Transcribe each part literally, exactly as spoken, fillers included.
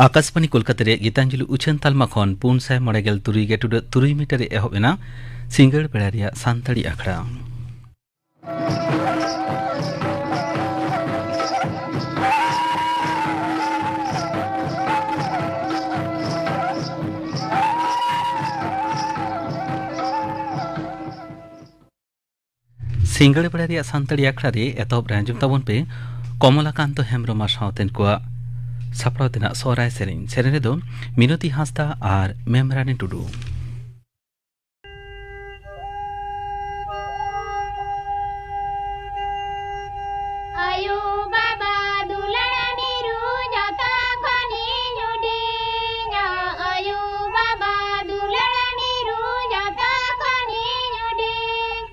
ᱟᱠᱟᱥᱵᱟᱱᱤ ᱠᱳᱞᱠᱟᱛᱟ ᱨᱮᱭᱟᱜ ᱜᱤᱛᱟᱧᱡᱚᱞᱤ ᱩᱪᱷᱟᱹᱱ ᱛᱟᱞᱢᱟ ᱠᱷᱚᱱ ᱯᱩᱱ ᱥᱟᱭ ᱢᱚᱬᱮ ᱜᱮᱞ ᱛᱩᱨᱩᱭ ᱜᱮᱴᱩᱰᱟᱹᱜ ᱛᱩᱨᱩᱭ ᱢᱤᱴᱟᱨ ᱨᱮ ᱮᱦᱚᱵ ᱮᱱᱟ ᱥᱤᱸᱜᱟᱹᱲ ᱵᱮᱲᱟ ᱨᱮᱭᱟᱜ ᱥᱟᱱᱛᱟᱲᱤ ᱟᱠᱷᱲᱟ᱾ ᱥᱤᱸᱜᱟᱹᱲ ᱵᱮᱲᱟ ᱨᱮᱭᱟᱜ ᱥᱟᱱᱛᱟᱲᱤ ᱟᱠᱷᱲᱟ ᱨᱮ ᱮᱛᱚᱦᱚᱵ ᱨᱮ ᱟᱸᱡᱚᱢ ᱛᱟᱵᱚᱱ ᱯᱮ ᱠᱚᱢᱚᱞᱟᱠᱟᱱᱛᱚ ᱦᱮᱢᱵᱨᱚᱢ ᱟᱨ ᱥᱟᱶᱛᱮᱱ ᱠᱚᱣᱟᱜ ᱥᱟᱯᱲᱟᱣ ᱛᱮᱱᱟᱜ ᱥᱚᱦᱨᱟᱭ ᱥᱮᱨᱮᱧ᱾ ᱥᱮᱨᱮᱧ ᱨᱮᱫᱚ ᱢᱤᱱᱚᱛᱤ ᱦᱟᱸᱥᱫᱟ ᱟᱨ ᱢᱮᱢᱨᱟᱱᱤ ᱴᱩᱰᱩ᱾ ᱟᱭᱳ ᱵᱟᱵᱟ ᱫᱩᱞᱟᱹᱲ ᱢᱤᱨᱩ ᱡᱚᱛᱚ ᱠᱷᱚᱱᱤᱧ ᱦᱩᱰᱤᱧᱟ, ᱟᱭᱳ ᱵᱟᱵᱟ ᱫᱩᱞᱟᱹᱲ ᱢᱤᱨᱩ ᱡᱚᱛᱚ ᱠᱷᱚᱱᱤᱧ ᱦᱩᱰᱤᱧ᱾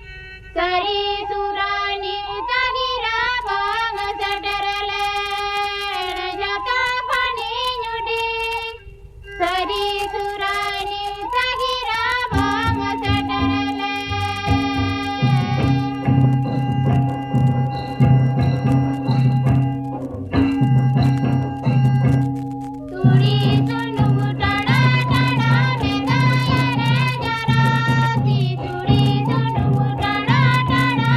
ᱥᱟᱹᱨᱤ ᱥᱩᱨᱟᱱᱤ ᱛᱟᱹᱜᱤᱨᱟ ᱵᱟᱝ ᱥᱮᱴᱮᱨ ᱞᱮᱱ ᱡᱚᱛᱚ ᱠᱷᱚᱱᱤᱧ ᱦᱩᱰᱤᱧ᱾ ᱥᱟᱹᱨᱤ ᱥᱩᱨᱟᱱᱤ ᱛᱟᱹᱜᱤᱨᱟ ᱵᱟᱝ ᱥᱮᱴᱮᱨ ᱞᱮᱱ᱾ ᱛᱩᱲᱤ ᱥᱩᱱᱩᱢ ᱴᱟᱲᱟ ᱴᱟᱲᱟ ᱢᱮᱫᱟᱭ ᱨᱮ ᱡᱟᱨᱟᱥᱤ, ᱛᱩᱲᱤ ᱥᱩᱱᱩᱢ ᱴᱟᱲᱟ ᱴᱟᱲᱟ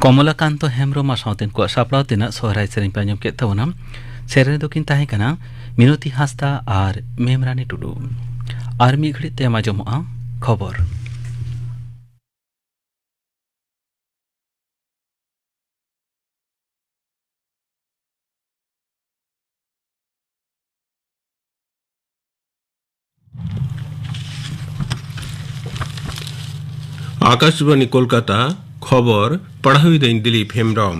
ᱚᱢᱚᱞᱟᱠᱟᱱᱛᱚ ᱦᱮᱢᱵᱽᱨᱚᱢ ᱟᱨ ᱥᱟᱶᱛᱮᱱ ᱠᱚᱣᱟᱜ ᱥᱟᱯᱲᱟᱣ ᱛᱮᱱᱟᱜ ᱥᱚᱦᱨᱟᱭ ᱥᱮᱨᱮᱧ ᱯᱮ ᱟᱸᱡᱚᱢ ᱠᱮᱫ ᱛᱟᱵᱚᱱᱟ᱾ ᱥᱮᱨᱮᱧ ᱨᱮᱫᱚ ᱠᱤᱱ ᱛᱟᱦᱮᱸ ᱠᱟᱱᱟ ᱢᱤᱱᱚᱛᱤ ᱦᱟᱸᱥᱫᱟ ᱟᱨ ᱢᱮᱢᱨᱟᱱᱤ ᱴᱩᱰᱩ᱾ ᱟᱨ ᱢᱤᱫ ᱜᱷᱟᱹᱲᱤᱡ ᱛᱟᱭᱚᱢ ᱟᱸᱡᱚᱢᱚᱜᱼᱟ ᱠᱷᱚᱵᱚᱨ᱾ ᱟᱠᱟᱥᱵᱟᱬᱤ ᱠᱳᱞᱠᱟᱛᱟ, ᱠᱷᱚᱵᱚᱨ ᱯᱟᱲᱦᱟᱣᱤᱫᱟᱹᱧ ᱫᱤᱞᱤᱯ ᱦᱮᱢᱵᱽᱨᱚᱢ᱾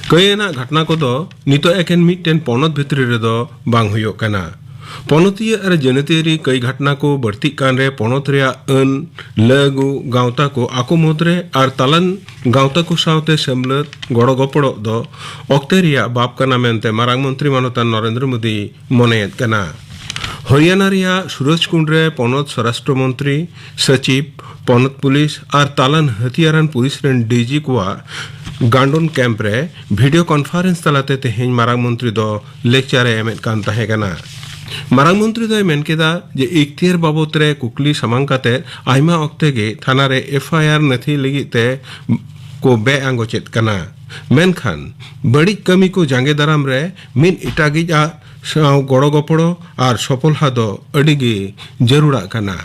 ᱠᱟᱹᱭ ᱟᱱᱟᱜ ᱜᱷᱚᱴᱱᱟ ᱠᱚᱫᱚ ᱱᱤᱛᱚᱜ ᱮᱠᱮᱱ ᱢᱤᱫᱴᱮᱱ ᱯᱚᱱᱚᱛ ᱵᱷᱤᱛᱨᱤ ᱨᱮᱫᱚ ᱵᱟᱝ ᱦᱩᱭᱩᱜ ᱠᱟᱱᱟ᱾ ᱯᱚᱱᱚᱛᱤᱭᱟᱹ ᱟᱨ ᱡᱟᱹᱱᱟᱹᱛᱤᱭᱟᱹᱨᱤ ᱠᱟᱹᱭ ᱜᱷᱚᱴᱱᱟ ᱠᱚ ᱵᱟᱹᱲᱛᱤᱜ ᱠᱟᱱ ᱨᱮ ᱯᱚᱱᱚᱛ ᱨᱮᱭᱟᱜ ᱟᱹᱱ ᱞᱟᱹᱜᱩ ᱜᱟᱶᱛᱟ ᱠᱚ ᱟᱠᱚ ᱢᱩᱫᱽᱨᱮ ᱟᱨ ᱛᱟᱞᱟᱱ ᱜᱟᱶᱛᱟ ᱠᱚ ᱥᱟᱶᱛᱮ ᱥᱮᱢᱞᱟᱹᱫ ᱜᱚᱲᱚ ᱜᱚᱯᱚᱲᱚ ᱫᱚ ᱚᱠᱛᱮ ᱨᱮᱭᱟᱜ ᱵᱟᱯ ᱠᱟᱱᱟ ᱢᱮᱱᱛᱮ ᱢᱟᱨᱟᱝ ᱢᱚᱱᱛᱨᱤ ᱢᱟᱱᱚᱛᱟᱱ ᱱᱚᱨᱮᱱᱫᱨᱚ ᱢᱳᱫᱤ ᱢᱚᱱᱮᱭᱮᱫ ᱠᱟᱱᱟ᱾ ᱦᱚᱨᱤᱭᱟᱱᱟ ᱨᱮᱭᱟᱜ ᱥᱩᱨᱚᱡᱽᱠᱩᱸᱰ ᱨᱮ ᱯᱚᱱᱚᱛ ᱥᱚᱨᱟᱥᱴᱨᱚ ᱢᱚᱱᱛᱨᱤ, ᱥᱚᱪᱤᱵᱽ, ᱯᱚᱱᱚᱛ ᱯᱩᱞᱤᱥ ᱟᱨ ᱛᱟᱞᱟᱱ ᱦᱟᱹᱛᱤᱭᱟᱨᱟᱱ ᱯᱩᱞᱤᱥ ᱨᱮᱱ ᱰᱤ ᱡᱤ ᱠᱚᱣᱟᱜ ᱜᱟᱱᱰᱳᱱ ᱠᱮᱢᱯ ᱨᱮ ᱵᱷᱤᱰᱤᱭᱳ ᱠᱚᱱᱯᱷᱟᱨᱮᱱᱥ ᱛᱟᱞᱟᱛᱮ ᱛᱮᱦᱮᱧ ᱢᱟᱨᱟᱝ ᱢᱚᱱᱛᱨᱤ ᱫᱚ ᱞᱮᱠᱪᱟᱨ ᱮ ᱮᱢᱮᱫ ᱠᱟᱱ ᱛᱟᱦᱮᱸ ᱠᱟᱱᱟ᱾ ᱢᱟᱨᱟᱝ ᱢᱚᱱᱛᱨᱤ ᱫᱚᱭ ᱢᱮᱱ ᱠᱮᱫᱟ ᱡᱮ ᱤᱠᱛᱤᱭᱟᱨ ᱵᱟᱵᱚᱛ ᱨᱮ ᱠᱩᱠᱞᱤ ᱥᱟᱢᱟᱝ ᱠᱟᱛᱮ ᱟᱭᱢᱟ ᱚᱠᱛᱮ ᱜᱮ ᱛᱷᱟᱱᱟ ᱨᱮ ᱮᱯᱷ ᱟᱭ ᱟᱨ ᱱᱟᱹᱛᱷᱤ ᱞᱟᱹᱜᱤᱫ ᱛᱮ ᱠᱚ ᱵᱮ ᱟᱸᱜᱚᱪᱮᱫ ᱠᱟᱱᱟ᱾ ᱢᱮᱱᱠᱷᱟᱱ ᱵᱟᱹᱲᱤᱡ ᱠᱟᱹᱢᱤ ᱠᱚ ᱡᱟᱸᱜᱮ ᱫᱟᱨᱟᱢ ᱨᱮ ᱢᱤᱫ ᱮᱴᱟᱜᱤᱡ ᱟᱜ ᱥᱟᱶ ᱜᱚᱲᱚ ᱜᱚᱯᱚᱲᱚ ᱟᱨ ᱥᱚᱯᱚᱞᱦᱟ ᱫᱚ ᱟᱹᱰᱤ ᱜᱮ ᱡᱟᱹᱨᱩᱲᱟᱜ ᱠᱟᱱᱟ᱾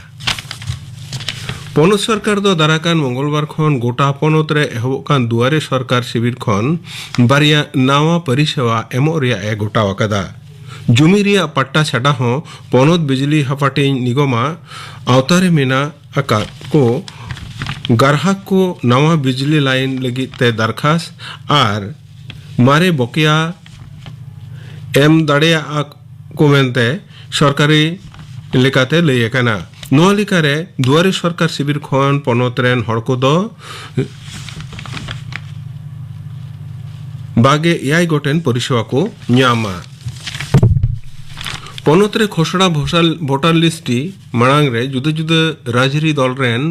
ᱯᱚᱱᱚᱛ ᱥᱚᱨᱠᱟᱨ ᱫᱚ ᱫᱟᱨᱟᱭ ᱠᱟᱱ ᱢᱚᱝᱜᱚᱞᱵᱟᱨ ᱠᱷᱚᱱ ᱜᱚᱴᱟ ᱯᱚᱱᱚᱛ ᱨᱮ ᱮᱦᱚᱵᱚᱜ ᱠᱟᱱ ᱫᱩᱣᱟᱨᱮ ᱥᱚᱨᱠᱟᱨ ᱥᱤᱵᱤᱨ ᱠᱷᱚᱱ ᱵᱟᱨᱭᱟ ᱱᱟᱣᱟ ᱯᱚᱨᱤᱥᱮᱵᱟ ᱮᱢᱚᱜ ᱨᱮᱭᱟᱜ ᱮ ᱜᱚᱴᱟᱣ ᱟᱠᱟᱫᱟ᱾ ᱡᱩᱢᱤ ᱨᱮᱭᱟᱜ ᱯᱟᱴᱴᱟ ᱪᱷᱟᱰᱟ ᱦᱚᱸ ᱯᱚᱱᱚᱛ ᱵᱤᱡᱽᱞᱤ ᱦᱟᱯᱟᱴᱤᱧ ᱱᱤᱜᱚᱢᱟᱜ ᱟᱣᱛᱟ ᱨᱮ ᱢᱮᱱᱟᱜ ᱟᱠᱟᱫ ᱠᱚ ᱜᱟᱨᱦᱟᱠ ᱠᱚ ᱱᱟᱣᱟ ᱵᱤᱡᱽᱞᱤ ᱞᱟᱭᱤᱱ ᱞᱟᱹᱜᱤᱫ ᱛᱮ ᱫᱟᱨᱠᱷᱟᱥ ᱟᱨ ᱢᱟᱨᱮ ᱵᱚᱠᱮᱭᱟ ᱮᱢ ᱫᱟᱲᱮᱭᱟᱜᱼᱟ ᱠᱚ ᱢᱮᱱᱛᱮ ᱥᱚᱨᱠᱟᱨᱤ ᱞᱮᱠᱟᱛᱮ ᱞᱟᱹᱭ ᱟᱠᱟᱱᱟ᱾ ᱱᱚᱣᱟ ᱞᱮᱠᱟᱨᱮ ᱫᱩᱣᱟᱨᱮ ᱥᱚᱨᱠᱟᱨ ᱥᱤᱵᱤᱨ ᱠᱷᱚᱱ ᱯᱚᱱᱚᱛ ᱨᱮᱱ ᱦᱚᱲ ᱠᱚᱫᱚ ᱵᱟᱜᱮ ᱮᱭᱟᱭ ᱜᱚᱴᱮᱱ ᱯᱚᱨᱤᱥᱮᱵᱟ ᱠᱚ ᱧᱟᱢᱟ᱾ ᱯᱚᱱᱚᱛ ᱨᱮ ᱠᱷᱚᱥᱲᱟ ᱵᱷᱳᱥᱟᱞ-, ᱵᱷᱳᱴᱟᱨ ᱞᱤᱥᱴ ᱢᱟᱲᱟᱝ ᱨᱮ ᱡᱩᱫᱟᱹ ᱡᱩᱫᱟᱹ ᱨᱟᱡᱽᱟᱹᱨᱤ ᱫᱚᱞ ᱨᱮᱱ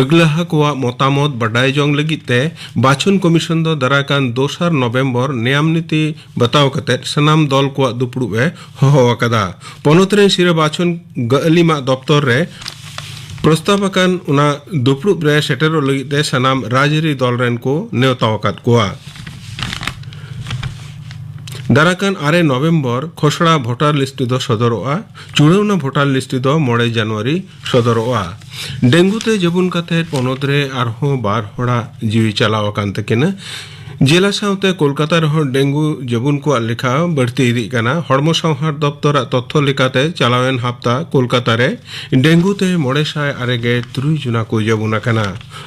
ᱟᱹᱜᱽᱞᱟᱹᱦᱟ ᱠᱚᱣᱟᱜ ᱢᱚᱛᱟᱢᱚᱛ ᱵᱟᱰᱟᱭ ᱡᱚᱝ ᱞᱟᱹᱜᱤᱫ ᱛᱮ ᱵᱟᱪᱷᱚᱱ ᱠᱚᱢᱤᱥᱚᱱ ᱫᱚ ᱫᱟᱨᱟᱭ ᱠᱟᱱ ᱫᱚᱥᱟᱨ ᱱᱚᱵᱷᱮᱢᱵᱚᱨ ᱱᱮᱭᱟᱢ ᱱᱤᱛᱤ ᱵᱟᱛᱟᱣ ᱠᱟᱛᱮ ᱥᱟᱱᱟᱢ ᱫᱚᱞ ᱠᱚᱣᱟᱜ ᱫᱩᱯᱲᱩᱵ ᱮ ᱦᱚᱦᱚ ᱟᱠᱟᱫᱟ᱾ ᱯᱚᱱᱚᱛ ᱨᱮᱱ ᱥᱤᱨᱟᱹ ᱵᱟᱪᱷᱚᱱ ᱜᱟᱹᱞᱤᱢᱟᱜ ᱫᱚᱯᱛᱚᱨ ᱨᱮ ᱯᱨᱚᱥᱛᱟᱵ ᱟᱠᱟᱱ ᱚᱱᱟ ᱫᱩᱯᱲᱩᱵ ᱨᱮ ᱥᱮᱴᱮᱨᱚᱜ ᱞᱟᱹᱜᱤᱫ ᱛᱮ ᱥᱟᱱᱟᱢ ᱨᱟᱡᱽᱟᱹᱨᱤ ᱫᱚᱞ ᱨᱮᱱ ᱠᱚ ᱱᱮᱣᱛᱟ ᱟᱠᱟᱫ ᱠᱚᱣᱟ᱾ ᱫᱟᱨᱟᱠᱟᱱ ᱟᱨᱮ ᱱᱚᱵᱷᱮᱢᱵᱚᱨ ᱠᱷᱚᱥᱲᱟ ᱵᱷᱳᱴᱟᱨ ᱞᱤᱥᱴ ᱫᱚ ᱥᱚᱫᱚᱨᱚᱜᱼᱟ᱾ ᱪᱩᱲᱟᱹᱣᱱᱟ ᱵᱷᱳᱴᱟᱨ ᱞᱤᱥᱴ ᱫᱚ ᱢᱚᱬᱮ ᱡᱟᱱᱩᱣᱟᱨᱤ ᱥᱚᱫᱚᱨᱚᱜᱼᱟ᱾ ᱰᱮᱝᱜᱩ ᱛᱮ ᱡᱟᱹᱵᱩᱱ ᱠᱟᱛᱮ ᱯᱚᱱᱚᱛ ᱨᱮ ᱟᱨᱦᱚᱸ ᱵᱟᱨ ᱦᱚᱲᱟᱜ ᱡᱤᱣᱤ ᱪᱟᱞᱟᱣ ᱟᱠᱟᱱ ᱛᱟᱹᱠᱤᱱᱟ᱾ ᱡᱮᱞᱟ ᱥᱟᱶᱛᱮ ᱠᱳᱞᱠᱟᱛᱟ ᱨᱮᱦᱚᱸ ᱰᱮᱝᱜᱩ ᱡᱟᱹᱵᱩᱱ ᱠᱚᱣᱟᱜ ᱞᱮᱠᱷᱟ ᱵᱟᱹᱲᱛᱤ ᱤᱫᱤᱜ ᱠᱟᱱᱟ᱾ ᱦᱚᱲᱢᱚ ᱥᱟᱶᱦᱟᱨ ᱫᱚᱯᱛᱚᱨᱟᱜ ᱛᱚᱛᱛᱷᱚ ᱞᱮᱠᱟᱛᱮ ᱪᱟᱞᱟᱣᱮᱱ ᱦᱟᱯᱛᱟ ᱠᱳᱞᱠᱟᱛᱟ ᱨᱮ ᱰᱮᱝᱜᱩ ᱛᱮ ᱢᱚᱬᱮ ᱥᱟᱭ ᱟᱨᱮ ᱜᱮᱞ ᱛᱩᱨᱩᱭ ᱡᱚᱱᱟ ᱠᱚ ᱡᱟᱹᱵᱩᱱ ᱟᱠᱟᱱᱟ᱾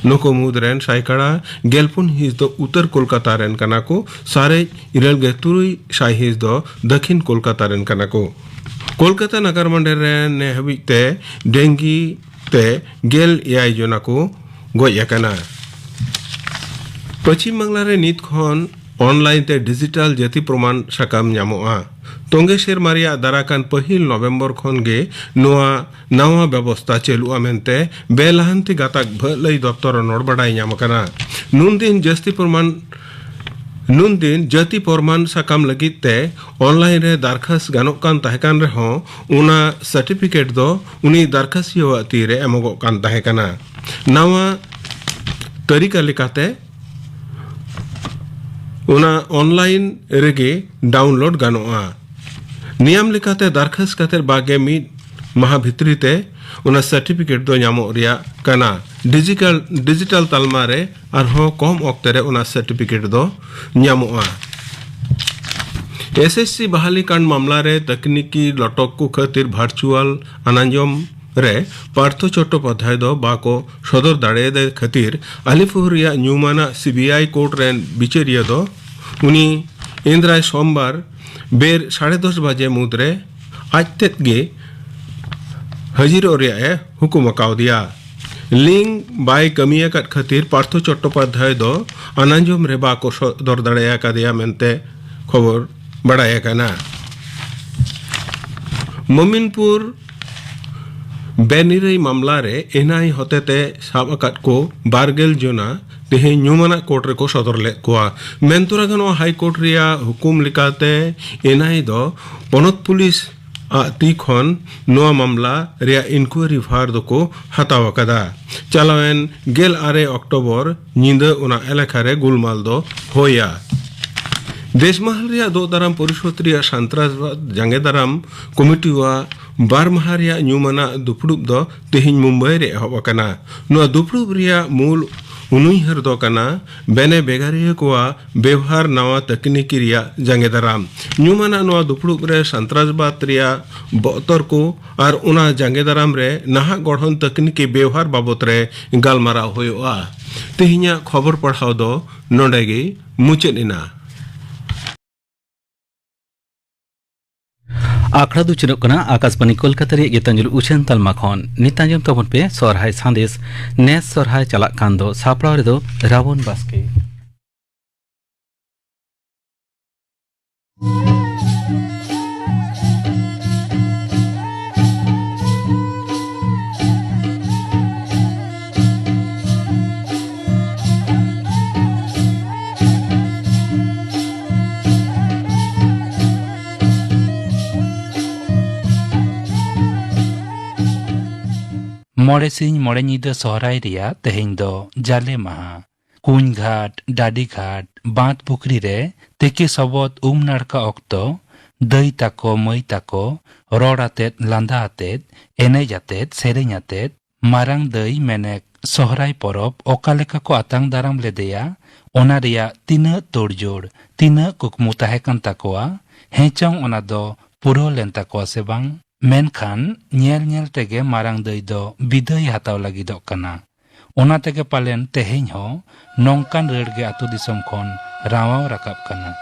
ᱱᱩᱠᱩ ᱢᱩᱫᱽ ᱨᱮᱱ ᱥᱟᱭᱠᱟᱲᱟ ᱜᱮᱞᱯᱩᱱ ᱦᱤᱸᱥ ᱫᱚ ᱩᱛᱛᱚᱨ ᱠᱳᱞᱠᱟᱛᱟ ᱨᱮᱱ ᱠᱟᱱᱟ ᱠᱚ᱾ ᱥᱟᱨᱮᱡ ᱤᱨᱟᱹᱞ ᱜᱮᱞ ᱛᱩᱨᱩᱭ ᱥᱟᱭ ᱦᱤᱸᱥ ᱫᱚ ᱫᱟᱹᱠᱷᱤᱱ ᱠᱳᱞᱠᱟᱛᱟ ᱨᱮᱱ ᱠᱟᱱᱟ ᱠᱚ᱾ ᱠᱳᱞᱠᱟᱛᱟ ᱱᱟᱜᱟᱨ ᱢᱟᱱᱰᱮᱨ ᱨᱮ ᱱᱮ ᱦᱟᱹᱵᱤᱡ ᱛᱮ ᱰᱮᱝᱜᱤ ᱛᱮ ᱜᱮᱞ ᱮᱭᱟᱭ ᱡᱚᱱᱟ ᱠᱚ ᱜᱚᱡ ᱟᱠᱟᱱᱟ᱾ ᱯᱚᱪᱷᱤᱢ ᱵᱟᱝᱞᱟ ᱨᱮ ᱱᱤᱛ ᱠᱷᱚᱱ ᱚᱱᱞᱟᱭᱤᱱ ᱛᱮ ᱰᱤᱡᱤᱴᱟᱞ ᱡᱟᱹᱛᱤ ᱯᱨᱚᱢᱟᱱ ᱥᱟᱠᱟᱢ ᱧᱟᱢᱚᱜᱼᱟ᱾ ᱛᱚᱸᱜᱮ ᱥᱮᱨᱢᱟ ᱨᱮᱭᱟᱜ ᱫᱟᱨᱟᱠᱟᱱ ᱯᱟᱹᱦᱤᱞ ᱱᱚᱵᱷᱮᱢᱵᱚᱨ ᱠᱷᱚᱱ ᱜᱮ ᱱᱚᱣᱟ ᱱᱟᱣᱟ ᱵᱮᱵᱚᱥᱛᱟ ᱪᱟᱹᱞᱩᱜᱼᱟ ᱢᱮᱱᱛᱮ ᱵᱮᱞᱟᱦᱟᱱᱛᱤ ᱜᱟᱛᱟᱠ ᱵᱷᱟᱹᱞᱟᱹᱭ ᱫᱚᱯᱛᱚᱨ ᱨᱚᱱᱚᱲ ᱵᱟᱰᱟᱭ ᱧᱟᱢ ᱟᱠᱟᱱᱟ᱾ ᱱᱩᱱᱫᱤᱱ ᱡᱟᱹᱥᱛᱤ ᱯᱨᱚᱢᱟᱱ ᱱᱩᱱᱫᱤᱱ ᱡᱟᱹᱛᱤ ᱯᱨᱚᱢᱟᱱ ᱥᱟᱠᱟᱢ ᱞᱟᱹᱜᱤᱫ ᱛᱮ ᱚᱱᱞᱟᱭᱤᱱ ᱨᱮ ᱫᱟᱨᱠᱷᱟᱥ ᱜᱟᱱᱚᱜ ᱠᱟᱱ ᱛᱟᱦᱮᱸ ᱠᱟᱱ ᱨᱮᱦᱚᱸ, ᱚᱱᱟ ᱥᱟᱨᱴᱤᱯᱷᱤᱠᱮᱴ ᱫᱚ ᱩᱱᱤ ᱫᱟᱨᱠᱷᱟᱥᱤᱭᱟᱹᱣᱟᱜ ᱛᱤ ᱨᱮ ᱮᱢᱚᱜᱚᱜ ᱠᱟᱱ ᱛᱟᱦᱮᱸ ᱠᱟᱱᱟ᱾ ᱱᱟᱣᱟ ᱛᱟᱹᱨᱤᱠᱟ ᱞᱮᱠᱟᱛᱮ ᱚᱱᱟ ᱚᱱᱞᱟᱭᱤᱱ ᱨᱮᱜᱮ ᱰᱟᱣᱩᱱᱞᱳᱰ ᱜᱟᱱᱚᱜᱼᱟ᱾ ᱱᱤᱭᱟᱢ ᱞᱮᱠᱟᱛᱮ ᱫᱟᱨᱠᱷᱟᱥ ᱠᱟᱛᱮ ᱵᱟᱜᱮ ᱢᱤᱫ ᱢᱟᱦᱟ ᱵᱷᱤᱛᱨᱤ ᱛᱮ ᱚᱱᱟ ᱥᱟᱨᱴᱤᱯᱷᱤᱠᱮᱴ ᱫᱚ ᱧᱟᱢᱚᱜ ᱨᱮᱭᱟᱜ ᱠᱟᱱᱟ᱾ ᱰᱤᱡᱤᱴᱟᱞ, ᱰᱤᱡᱤᱴᱟᱞ ᱛᱟᱞᱢᱟ ᱨᱮ ᱟᱨᱦᱚᱸ ᱠᱚᱢ ᱚᱠᱛᱮ ᱨᱮ ᱚᱱᱟ ᱥᱟᱨᱴᱤᱯᱷᱤᱠᱮᱴ ᱫᱚ ᱧᱟᱢᱚᱜᱼᱟ᱾ ᱮᱥ ᱮᱥ ᱥᱤ ᱵᱟᱦᱟᱞᱤ ᱠᱟᱱᱰ ᱢᱟᱢᱞᱟ ᱨᱮ ᱛᱟᱠᱱᱤᱠᱤ ᱞᱚᱴᱚᱠ ᱠᱚ ᱠᱷᱟᱹᱛᱤᱨ ᱵᱷᱟᱨᱪᱩᱣᱟᱞ ᱟᱱᱟᱡᱚᱢ ᱨᱮ ᱯᱟᱨᱛᱷᱚ ᱪᱚᱴᱴᱳᱯᱟᱫᱽᱫᱷᱟᱭ ᱫᱚ ᱵᱟᱠᱚ ᱥᱚᱫᱚᱨ ᱫᱟᱲᱮᱭᱟᱫᱮ ᱠᱷᱟᱹᱛᱤᱨ ᱟᱞᱤᱯᱩᱨ ᱨᱮᱭᱟᱜ ᱧᱩᱢᱟᱱᱟᱜ ᱥᱤ ᱵᱤ ᱟᱭ ᱠᱳᱨᱴ ᱨᱮᱱ ᱵᱤᱪᱟᱹᱨᱤᱭᱟᱹ ᱫᱚ ᱩᱱᱤ ᱮᱱᱫᱨᱟᱭ ᱥᱳᱢᱵᱟᱨ ᱵᱮᱨ ᱥᱟᱲᱮ ᱫᱚᱥ ᱵᱟᱡᱮ ᱢᱩᱫᱽᱨᱮ ᱟᱡ ᱛᱮᱫ ᱜᱮ ᱦᱟᱹᱡᱤᱨᱚᱜ ᱨᱮᱭᱟᱜ ᱮ ᱦᱩᱠᱩᱢ ᱟᱠᱟᱣᱫᱮᱭᱟ᱾ ᱞᱤᱝᱠ ᱵᱟᱭ ᱠᱟᱹᱢᱤ ᱟᱠᱟᱫ ᱠᱷᱟᱹᱛᱤᱨ ᱯᱟᱨᱛᱷᱚ ᱪᱚᱴᱴᱳᱯᱟᱫᱽᱫᱷᱟᱭ ᱫᱚ ᱟᱱᱟᱡᱚᱢ ᱨᱮ ᱵᱟᱠᱚ ᱥᱚᱫᱚᱨ ᱫᱟᱲᱮ ᱟᱠᱟᱫᱮᱭᱟ ᱢᱮᱱᱛᱮ ᱠᱷᱚᱵᱚᱨ ᱵᱟᱲᱟᱭ ᱟᱠᱟᱱᱟ᱾ ᱢᱚᱢᱤᱱᱯᱩᱨ ᱵᱮᱱᱤᱨᱟᱹᱭ ᱢᱟᱢᱞᱟ ᱨᱮ ᱮᱱ ᱟᱭ ᱮ ᱦᱚᱛᱮᱛᱮ ᱥᱟᱵ ᱟᱠᱟᱫ ᱠᱚ ᱵᱟᱨ ᱜᱮᱞ ᱡᱚᱱᱟ ᱛᱮᱦᱮᱧ ᱧᱩᱢᱟᱱᱟᱜ ᱠᱳᱨᱴ ᱨᱮᱠᱚ ᱥᱚᱫᱚᱨ ᱞᱮᱫ ᱠᱚᱣᱟ᱾ ᱢᱮᱱᱛᱚᱨᱟ ᱜᱟᱱᱚᱜᱼᱟ, ᱦᱟᱭ ᱠᱳᱨᱴ ᱨᱮᱭᱟᱜ ᱦᱩᱠᱩᱢ ᱞᱮᱠᱟᱛᱮ ᱮᱱ ᱟᱭ ᱮ ᱫᱚ ᱯᱚᱱᱚᱛ ᱯᱩᱞᱤᱥ ᱟᱜ ᱛᱤ ᱠᱷᱚᱱ ᱱᱚᱣᱟ ᱢᱟᱢᱞᱟ ᱨᱮᱭᱟᱜ ᱤᱱᱠᱩᱭᱟᱨᱤ ᱵᱷᱟᱨ ᱫᱚᱠᱚ ᱦᱟᱛᱟᱣ ᱟᱠᱟᱫᱟ᱾ ᱪᱟᱞᱟᱣᱮᱱ ᱜᱮᱞ ᱟᱨᱮ ᱚᱠᱴᱳᱵᱚᱨ ᱧᱤᱫᱟᱹ ᱚᱱᱟ ᱮᱞᱟᱠᱟ ᱨᱮ ᱜᱩᱞᱢᱟᱞ ᱫᱚ ᱦᱩᱭᱟ᱾ ᱫᱮᱥᱢᱟᱦᱟᱞ ᱨᱮᱭᱟᱜ ᱫᱳᱜ ᱫᱟᱨᱟᱢ ᱯᱚᱨᱤᱥᱚᱫ ᱨᱮᱭᱟᱜ ᱥᱟᱱᱛᱨᱟᱥᱵᱟᱫ ᱡᱟᱸᱜᱮ ᱫᱟᱨᱟᱢ ᱠᱚᱢᱤᱴᱤᱣᱟᱜ ᱵᱟᱨ ᱢᱟᱦᱟ ᱨᱮᱭᱟᱜ ᱧᱩᱢᱟᱱᱟᱜ ᱫᱩᱯᱲᱩᱵ ᱫᱚ ᱛᱮᱦᱮᱧ ᱢᱩᱢᱵᱟᱭ ᱨᱮ ᱮᱦᱚᱵ ᱟᱠᱟᱱᱟ᱾ ᱱᱚᱣᱟ ᱫᱩᱯᱲᱩᱵ ᱨᱮᱭᱟᱜ ᱢᱩᱞ ᱩᱱᱩᱭᱦᱟᱹᱨ ᱫᱚ ᱠᱟᱱᱟ ᱵᱮᱱᱮ ᱵᱮᱜᱟᱨᱤᱭᱟᱹ ᱠᱚᱣᱟᱜ ᱵᱮᱣᱦᱟᱨ ᱱᱟᱣᱟ ᱛᱟᱹᱠᱱᱤᱠᱤ ᱨᱮᱭᱟᱜ ᱡᱟᱸᱜᱮ ᱫᱟᱨᱟᱢ᱾ ᱧᱩᱢᱟᱱᱟᱜ ᱱᱚᱣᱟ ᱫᱩᱯᱲᱩᱵ ᱨᱮ ᱥᱟᱱᱛᱨᱟᱥᱵᱟᱫ ᱨᱮᱭᱟᱜ ᱵᱚᱛᱚᱨ ᱠᱚ ᱟᱨ ᱚᱱᱟ ᱡᱟᱸᱜᱮ ᱫᱟᱨᱟᱢ ᱨᱮ ᱱᱟᱦᱟᱜ ᱜᱚᱲᱦᱚᱱ ᱛᱟᱹᱠᱱᱤᱠᱤ ᱵᱮᱣᱦᱟᱨ ᱵᱟᱵᱚᱛ ᱨᱮ ᱜᱟᱞᱢᱟᱨᱟᱣ ᱦᱩᱭᱩᱜᱼᱟ᱾ ᱛᱮᱦᱮᱧᱟᱜ ᱠᱷᱚᱵᱚᱨ ᱯᱟᱲᱦᱟᱣ ᱫᱚ ᱱᱚᱰᱮ ᱜᱮ ᱢᱩᱪᱟᱹᱫ ᱮᱱᱟ᱾ ᱟᱠᱷᱲᱟ ᱫᱚ ᱩᱪᱷᱟᱹᱱᱚᱜ ᱠᱟᱱᱟ ᱟᱠᱟᱥᱵᱟᱱᱤ ᱠᱳᱞᱠᱟᱛᱟ ᱨᱮᱭᱟᱜ ᱜᱤᱛᱟᱧᱡᱚᱞᱤ ᱩᱪᱷᱟᱹᱱ ᱛᱟᱞᱢᱟ ᱠᱷᱚᱱ᱾ ᱱᱤᱛ ᱟᱸᱡᱚᱢ ᱛᱟᱵᱚᱱ ᱯᱮ ᱥᱚᱨᱦᱟᱭ ᱥᱟᱸᱫᱮᱥ᱾ ᱱᱮᱥ ᱥᱚᱨᱦᱟᱭ ᱪᱟᱞᱟᱜ ᱠᱟᱱ ᱫᱚ᱾ ᱥᱟᱯᱲᱟᱣ ᱨᱮᱫᱚ ᱨᱟᱵᱚᱱ ᱵᱟᱥᱠᱮ᱾ ᱢᱚᱬᱮ ᱥᱤᱧ ᱢᱚᱬᱮ ᱧᱤᱫᱟᱹ ᱥᱚᱦᱨᱟᱭ ᱨᱮᱭᱟᱜ ᱛᱮᱦᱮᱧ ᱫᱚ ᱡᱟᱞᱮ ᱢᱟᱦᱟ᱾ ᱠᱩᱧ ᱜᱷᱟᱴ, ᱰᱟᱹᱰᱤ ᱜᱷᱟᱴ, ᱵᱟᱸᱫᱽ ᱯᱩᱠᱷᱨᱤ ᱨᱮ ᱛᱤᱠᱤ ᱥᱚᱵᱚᱫ ᱩᱢ ᱱᱟᱲᱠᱟ ᱚᱠᱛᱚ ᱫᱟᱹᱭ ᱛᱟᱠᱚ, ᱢᱟᱹᱭ ᱛᱟᱠᱚ ᱨᱚᱲ ᱟᱛᱮᱫ, ᱞᱟᱸᱫᱟ ᱟᱛᱮᱫ, ᱮᱱᱮᱡ ᱟᱛᱮᱫ, ᱥᱮᱨᱮᱧ ᱟᱛᱮᱫ ᱢᱟᱨᱟᱝ ᱫᱟᱹᱭ ᱢᱮᱱᱮᱠ ᱥᱚᱦᱨᱟᱭ ᱯᱚᱨᱚᱵᱽ ᱚᱠᱟ ᱞᱮᱠᱟ ᱠᱚ ᱟᱛᱟᱝ ᱫᱟᱨᱟᱢ ᱞᱮᱫᱮᱭᱟ, ᱚᱱᱟ ᱨᱮᱭᱟᱜ ᱛᱤᱱᱟᱹᱜ ᱛᱳᱲᱡᱳᱲ, ᱛᱤᱱᱟᱹᱜ ᱠᱩᱠᱢᱩ ᱛᱟᱦᱮᱸ ᱠᱟᱱ ᱛᱟᱠᱚᱣᱟ, ᱦᱮᱸ ᱪᱚᱝ ᱚᱱᱟ ᱫᱚ ᱯᱩᱨᱟᱹᱣ ᱞᱮᱱ ᱛᱟᱠᱚᱣᱟ ᱥᱮ ᱵᱟᱝ? ᱢᱮᱱᱠᱷᱟᱱ ᱧᱮᱞ ᱧᱮᱞ ᱛᱮᱜᱮ ᱢᱟᱨᱟᱝ ᱫᱟᱹᱭ ᱫᱚ ᱵᱤᱫᱟᱹᱭ ᱦᱟᱛᱟᱣ ᱞᱟᱹᱜᱤᱫᱚᱜ ᱠᱟᱱᱟ᱾ ᱚᱱᱟ ᱛᱮᱜᱮ ᱯᱟᱞᱮᱱ ᱛᱮᱦᱮᱧ ᱦᱚᱸ ᱱᱚᱝᱠᱟᱱ ᱨᱟᱹᱲ ᱜᱮ ᱟᱹᱛᱩ ᱫᱤᱥᱚᱢ ᱠᱷᱚᱱ ᱨᱟᱶᱟᱣ ᱨᱟᱠᱟᱵ ᱠᱟᱱᱟ᱾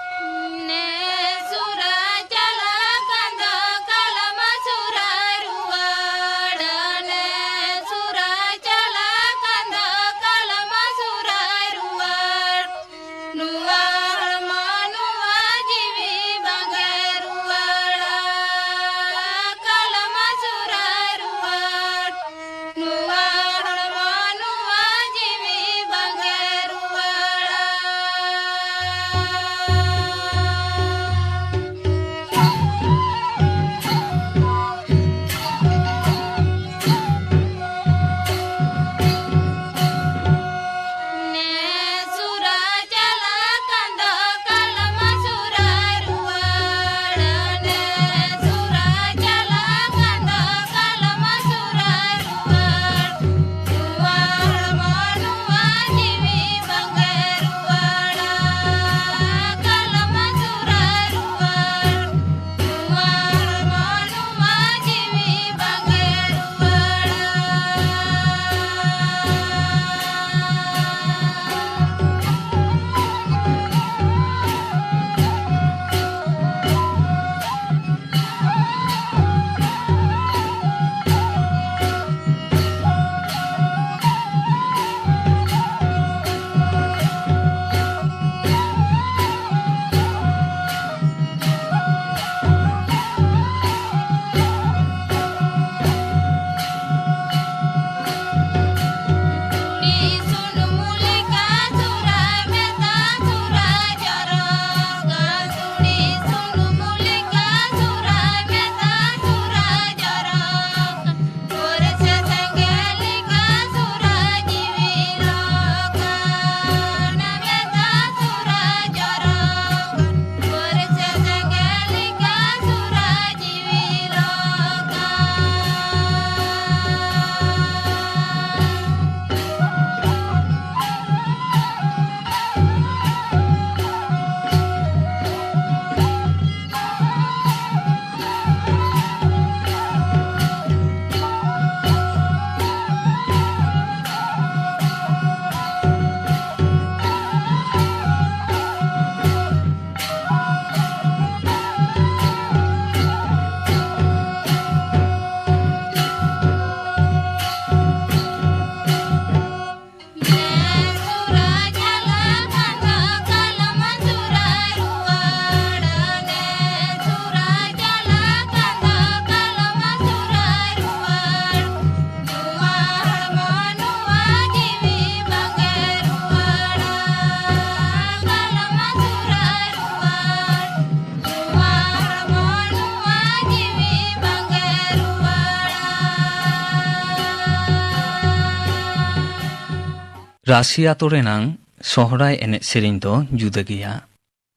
ᱨᱟᱥᱤ ᱟᱛᱳ ᱨᱮᱱᱟᱝ ᱥᱚᱦᱨᱟᱭ ᱮᱱᱮᱡ ᱥᱮᱨᱮᱧ ᱫᱚ ᱡᱩᱫᱟᱹ ᱜᱮᱭᱟ᱾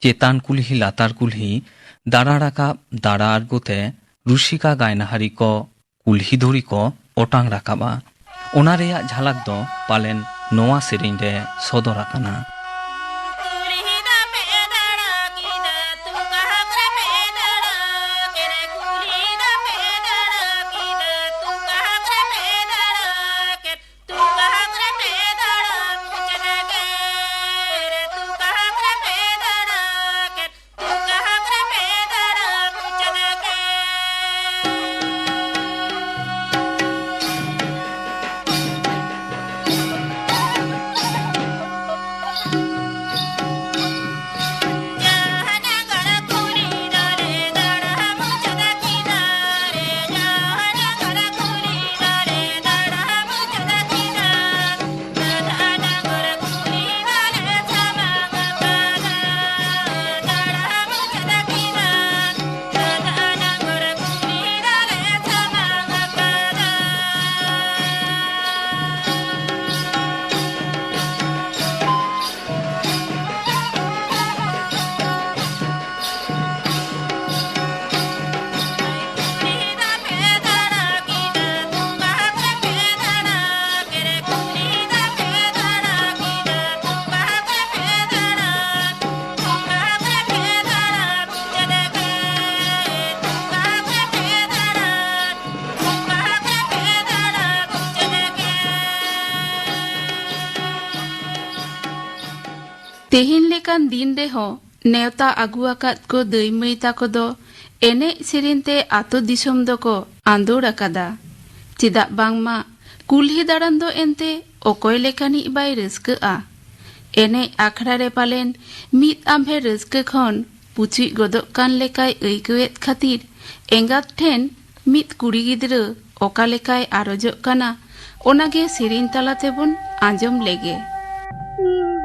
ᱪᱮᱛᱟᱱ ᱠᱩᱞᱦᱤ ᱞᱟᱛᱟᱨ ᱠᱩᱞᱦᱤ ᱫᱟᱬᱟ ᱨᱟᱠᱟᱵ ᱫᱟᱬᱟ ᱟᱬᱜᱚ ᱛᱮ ᱨᱩᱥᱤᱠᱟ ᱜᱟᱭᱱᱟᱦᱟᱨᱤ ᱠᱚ ᱠᱩᱞᱦᱤ ᱫᱷᱩᱲᱤ ᱠᱚ ᱚᱴᱟᱝ ᱨᱟᱠᱟᱵᱼᱟ᱾ ᱚᱱᱟ ᱨᱮᱭᱟᱜ ᱡᱷᱟᱞᱟᱠ ᱫᱚ ᱯᱟᱞᱮᱱ ᱱᱚᱣᱟ ᱥᱮᱨᱮᱧ ᱨᱮ ᱥᱚᱫᱚᱨ ᱟᱠᱟᱱᱟ᱾ ᱛᱮᱦᱮᱧ ᱞᱮᱠᱟᱱ ᱫᱤᱱ ᱨᱮᱦᱚᱸ ᱱᱮᱣᱛᱟ ᱟᱹᱜᱩ ᱟᱠᱟᱫ ᱠᱚ ᱫᱟᱹᱭ ᱢᱟᱹᱭ ᱛᱟᱠᱚ ᱫᱚ ᱮᱱᱮᱡ ᱥᱮᱨᱮᱧ ᱛᱮ ᱟᱛᱳ ᱫᱤᱥᱚᱢ ᱫᱚᱠᱚ ᱟᱸᱫᱳᱲ ᱟᱠᱟᱫᱟ᱾ ᱪᱮᱫᱟᱜ ᱵᱟᱝᱢᱟ ᱠᱩᱞᱦᱤ ᱫᱟᱬᱟᱱ ᱫᱚ ᱮᱱᱛᱮ ᱚᱠᱚᱭ ᱞᱮᱠᱟᱱᱤᱡ ᱵᱟᱭ ᱨᱟᱹᱥᱠᱟᱹᱜᱼᱟ? ᱮᱱᱮᱡ ᱟᱠᱷᱲᱟ ᱨᱮ ᱯᱟᱞᱮᱱ ᱢᱤᱫ ᱟᱢᱵᱷᱮ ᱨᱟᱹᱥᱠᱟᱹ ᱠᱷᱚᱱ ᱯᱩᱪᱩᱡ ᱜᱚᱫᱚᱜ ᱠᱟᱱ ᱞᱮᱠᱟᱭ ᱟᱹᱭᱠᱟᱹᱣᱮᱫ ᱠᱷᱟᱹᱛᱤᱨ ᱮᱸᱜᱟᱛ ᱴᱷᱮᱱ ᱢᱤᱫ ᱠᱩᱲᱤ ᱜᱤᱫᱽᱨᱟᱹ ᱚᱠᱟ ᱞᱮᱠᱟᱭ ᱟᱨᱚᱡᱚᱜ ᱠᱟᱱᱟ, ᱚᱱᱟᱜᱮ ᱥᱮᱨᱮᱧ ᱛᱟᱞᱟ ᱛᱮᱵᱚᱱ ᱟᱸᱡᱚᱢ ᱞᱮᱜᱮ᱾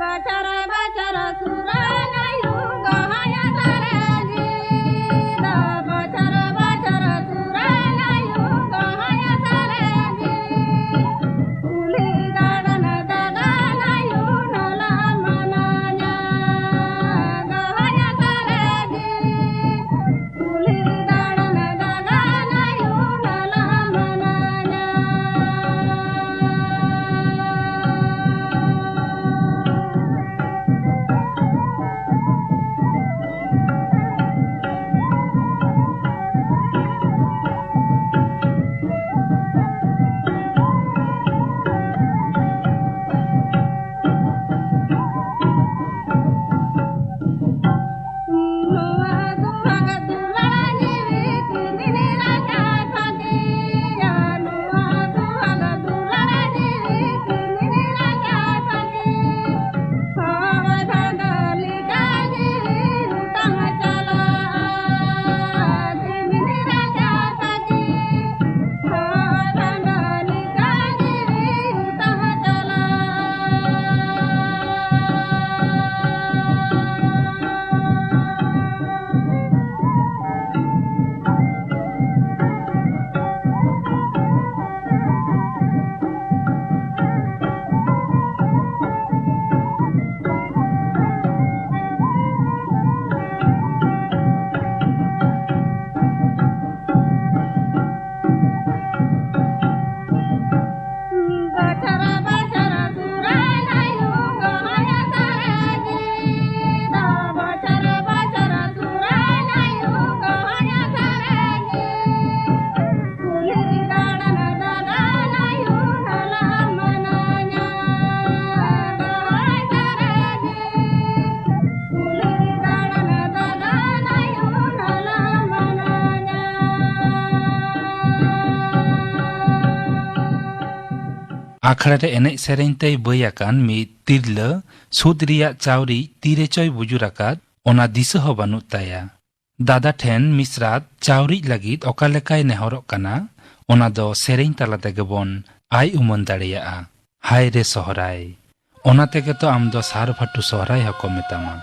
ᱵᱟᱪᱟᱨᱟ ᱵᱟᱪᱟᱨᱟ ᱥᱩᱨᱟᱱᱟᱭᱩ ᱜᱟᱦᱟᱭᱟ ᱥᱟᱨᱮᱡᱤ, ᱫᱟ ᱵᱟᱪᱟᱨᱟ ᱵᱟᱪᱟᱨᱟ ᱥᱩᱨᱟᱱᱟᱭᱩ ᱜᱟᱦᱟᱭᱟ ᱥᱟᱨᱮᱡᱤ, ᱠᱩᱞᱦᱤ ᱫᱟᱬᱟᱱ ᱫᱟᱬᱟᱱ ᱟᱠᱷᱲᱟ ᱨᱮ ᱮᱱᱮᱡ ᱥᱮᱨᱮᱧ ᱛᱮᱭ ᱵᱟᱹᱭ ᱟᱠᱟᱱ ᱢᱤᱫ ᱛᱤᱨᱞᱟᱹ ᱥᱩᱫ ᱨᱮᱭᱟᱜ ᱪᱟᱣᱨᱤᱡ ᱛᱤᱨᱮ ᱪᱚᱭ ᱵᱩᱡᱩᱨ ᱟᱠᱟᱫ, ᱚᱱᱟ ᱫᱤᱥᱟᱹ ᱦᱚᱸ ᱵᱟᱹᱱᱩᱜ ᱛᱟᱭᱟ᱾ ᱫᱟᱫᱟ ᱴᱷᱮᱱ ᱢᱤᱥᱨᱟᱛ ᱪᱟᱣᱨᱤᱡ ᱞᱟᱹᱜᱤᱫ ᱚᱠᱟ ᱞᱮᱠᱟᱭ ᱱᱮᱦᱚᱨᱚᱜ ᱠᱟᱱᱟ, ᱚᱱᱟ ᱫᱚ ᱥᱮᱨᱮᱧ ᱛᱟᱞᱟ ᱛᱮᱜᱮ ᱵᱚᱱ ᱟᱭ ᱩᱢᱟᱹᱱ ᱫᱟᱲᱮᱭᱟᱜᱼᱟ᱾ ᱦᱟᱭ ᱨᱮ ᱥᱚᱦᱨᱟᱭ, ᱚᱱᱟ ᱛᱮᱜᱮ ᱛᱚ ᱟᱢ ᱫᱚ ᱥᱟᱨ ᱵᱷᱟᱴᱩ ᱥᱚᱦᱨᱟᱭ ᱦᱚᱸᱠᱚ ᱢᱮᱛᱟᱢᱟ᱾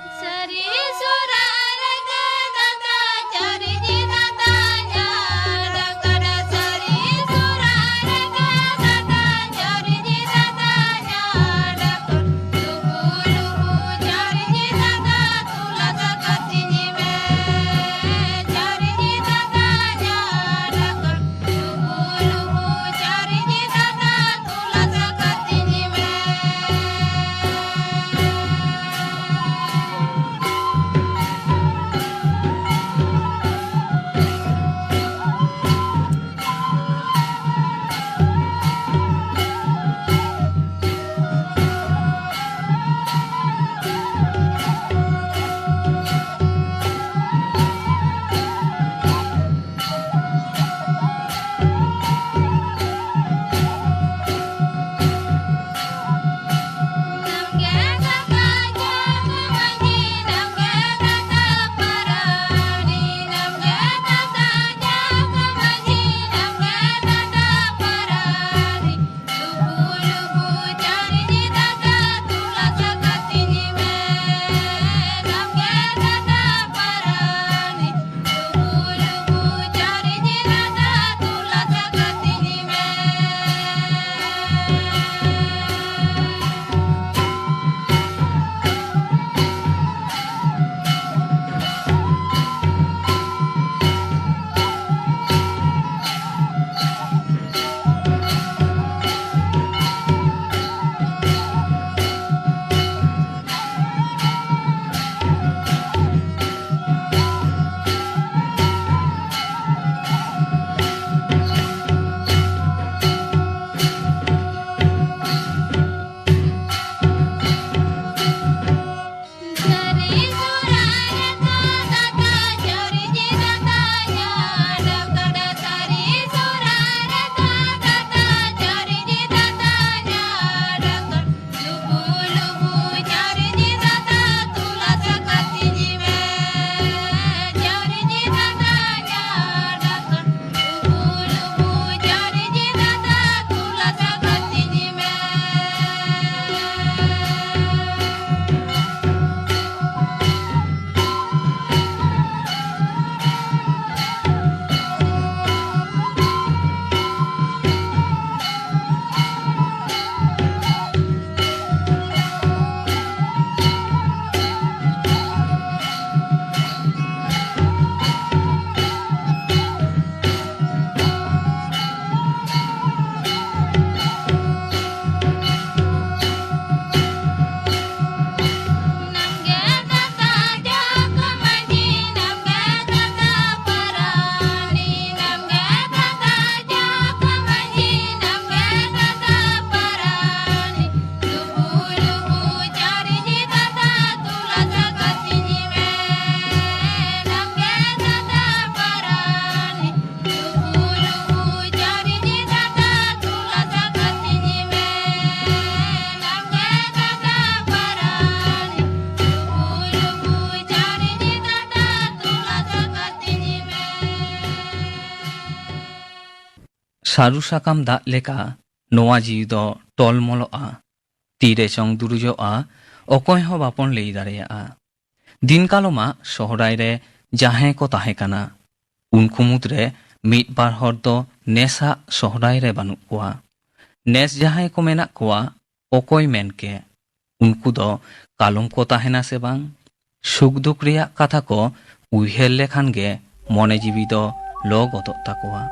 ᱛᱷᱟᱹᱨᱩ ᱥᱟᱠᱟᱢ ᱫᱟᱜ ᱞᱮᱠᱟ ᱱᱚᱣᱟ ᱡᱤᱣᱤ ᱫᱚ ᱴᱚᱞᱢᱚᱞᱚᱜᱼᱟ᱾ ᱛᱤᱨᱮ ᱪᱚᱝ ᱫᱩᱨᱩᱡᱚᱜᱼᱟ, ᱚᱠᱚᱭ ᱦᱚᱸ ᱵᱟᱵᱚᱱ ᱞᱟᱹᱭ ᱫᱟᱲᱮᱭᱟᱜᱼᱟ᱾ ᱫᱤᱱ ᱠᱟᱞᱚᱢᱟᱜ ᱥᱚᱦᱨᱟᱭ ᱨᱮ ᱡᱟᱦᱟᱸᱭ ᱠᱚ ᱛᱟᱦᱮᱸ ᱠᱟᱱᱟ, ᱩᱱᱠᱩ ᱢᱩᱫᱽᱨᱮ ᱢᱤᱫ ᱵᱟᱨ ᱦᱚᱲ ᱫᱚ ᱱᱮᱥᱟᱜ ᱥᱚᱦᱨᱟᱭ ᱨᱮ ᱵᱟᱹᱱᱩᱜ ᱠᱚᱣᱟ᱾ ᱱᱮᱥ ᱡᱟᱦᱟᱸᱭ ᱠᱚ ᱢᱮᱱᱟᱜ ᱠᱚᱣᱟ, ᱚᱠᱚᱭ ᱢᱮᱱ ᱠᱮ? ᱩᱱᱠᱩ ᱫᱚ ᱠᱟᱞᱚᱢ ᱠᱚ ᱛᱟᱦᱮᱱᱟ ᱥᱮ ᱵᱟᱝ? ᱥᱩᱠ ᱫᱩᱠ ᱨᱮᱭᱟᱜ ᱠᱟᱛᱷᱟ ᱠᱚ ᱩᱭᱦᱟᱹᱨ ᱞᱮᱠᱷᱟᱱ ᱜᱮ ᱢᱚᱱᱮ ᱡᱤᱣᱤ ᱫᱚ ᱞᱚ ᱜᱚᱫᱚᱜ ᱛᱟᱠᱚᱣᱟ᱾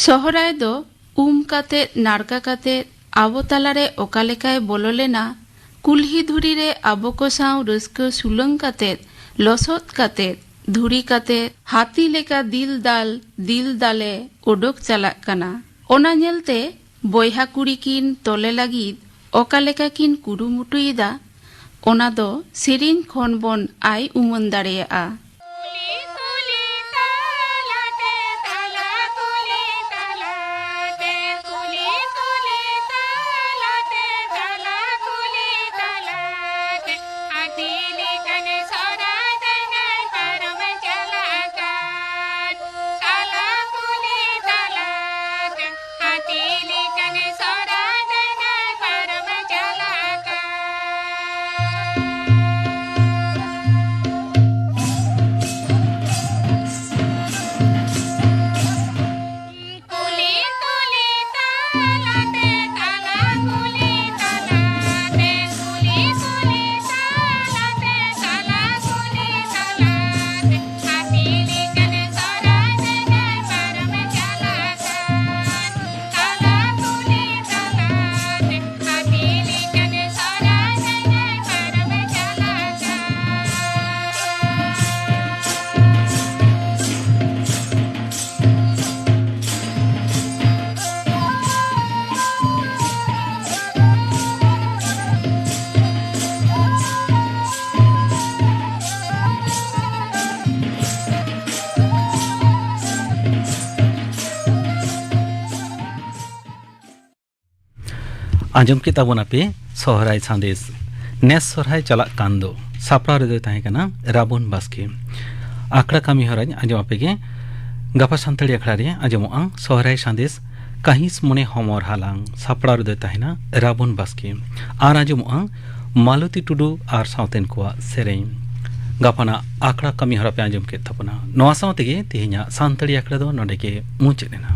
ᱥᱚᱦᱨᱟᱭ ᱫᱚ ᱩᱢ ᱠᱟᱛᱮᱫ, ᱱᱟᱲᱠᱟ ᱠᱟᱛᱮᱫ, ᱟᱵᱚ ᱛᱟᱞᱟᱨᱮ ᱚᱠᱟ ᱞᱮᱠᱟᱭ ᱵᱚᱞᱚ ᱞᱮᱱᱟ, ᱠᱩᱞᱦᱤ ᱫᱷᱩᱲᱤ ᱨᱮ ᱟᱵᱚ ᱠᱚ ᱥᱟᱶ ᱨᱟᱹᱥᱠᱟᱹ ᱥᱩᱞᱟᱹᱝ ᱠᱟᱛᱮᱫ, ᱞᱚᱥᱚᱫ ᱠᱟᱛᱮᱫ, ᱫᱷᱩᱲᱤ ᱠᱟᱛᱮᱫ, ᱦᱟᱹᱛᱤ ᱞᱮᱠᱟ ᱫᱤᱞ ᱫᱟᱞ, ᱫᱤᱞ ᱫᱟᱞᱮ ᱚᱰᱚᱠ ᱪᱟᱞᱟᱜ ᱠᱟᱱᱟ᱾ ᱚᱱᱟ ᱧᱮᱞᱛᱮ ᱵᱚᱭᱦᱟ ᱠᱩᱲᱤ ᱠᱤᱱ ᱛᱚᱞᱮ ᱞᱟᱹᱜᱤᱫ ᱚᱠᱟ ᱞᱮᱠᱟ ᱠᱤᱱ ᱠᱩᱨᱩᱢᱩᱴᱩᱭᱮᱫᱟ, ᱚᱱᱟ ᱫᱚ ᱥᱮᱨᱮᱧ ᱠᱷᱚᱱ ᱵᱚᱱ ᱟᱭ ᱩᱢᱟᱹᱱ ᱫᱟᱲᱮᱭᱟᱜᱼᱟ᱾ ᱟᱸᱡᱚᱢ ᱠᱮᱫ ᱛᱟᱵᱚᱱᱟᱯᱮ ᱥᱚᱦᱨᱟᱭ ᱥᱟᱸᱫᱮᱥ᱾ ᱱᱮᱥ ᱥᱚᱦᱨᱟᱭ ᱪᱟᱞᱟᱜ ᱠᱟᱱ ᱫᱚ᱾ ᱥᱟᱯᱲᱟᱣ ᱨᱮᱫᱚᱭ ᱛᱟᱦᱮᱸ ᱠᱟᱱᱟ ᱨᱟᱵᱚᱱ ᱵᱟᱥᱠᱮ᱾ ᱟᱠᱷᱲᱟ ᱠᱟᱹᱢᱤ ᱦᱚᱨᱟᱧ ᱟᱸᱡᱚᱢ ᱟᱯᱮ ᱜᱮ᱾ ᱜᱟᱯᱟ ᱥᱟᱱᱛᱟᱲᱤ ᱟᱠᱷᱲᱟ ᱨᱮ ᱟᱸᱡᱚᱢᱚᱜᱼᱟ ᱥᱚᱦᱨᱟᱭ ᱥᱟᱸᱫᱮᱥ, ᱠᱟᱹᱦᱤᱥ ᱢᱚᱱᱮ ᱦᱚᱢᱚᱨ ᱦᱟᱞᱟᱝ᱾ ᱥᱟᱯᱲᱟᱣ ᱨᱮᱫᱚᱭ ᱛᱟᱦᱮᱱᱟ ᱨᱟᱵᱚᱱ ᱵᱟᱥᱠᱮ᱾ ᱟᱨ ᱟᱸᱡᱚᱢᱚᱜᱼᱟ ᱢᱟᱞᱚᱛᱤ ᱴᱩᱰᱩ ᱟᱨ ᱥᱟᱶᱛᱮᱱ ᱠᱚᱣᱟᱜ ᱥᱮᱨᱮᱧ᱾ ᱜᱟᱯᱟᱱᱟᱜ ᱟᱠᱷᱲᱟ ᱠᱟᱹᱢᱤ ᱦᱚᱨᱟ ᱯᱮ ᱟᱸᱡᱚᱢ ᱠᱮᱫ ᱛᱟᱵᱚᱱᱟ᱾ ᱱᱚᱣᱟ ᱥᱟᱶ ᱛᱮᱜᱮ ᱛᱮᱦᱮᱧᱟᱜ ᱥᱟᱱᱛᱟᱲᱤ ᱟᱠᱷᱲᱟ ᱫᱚ ᱱᱚᱰᱮ ᱜᱮ ᱢᱩᱪᱟᱹᱫ ᱮᱱᱟ᱾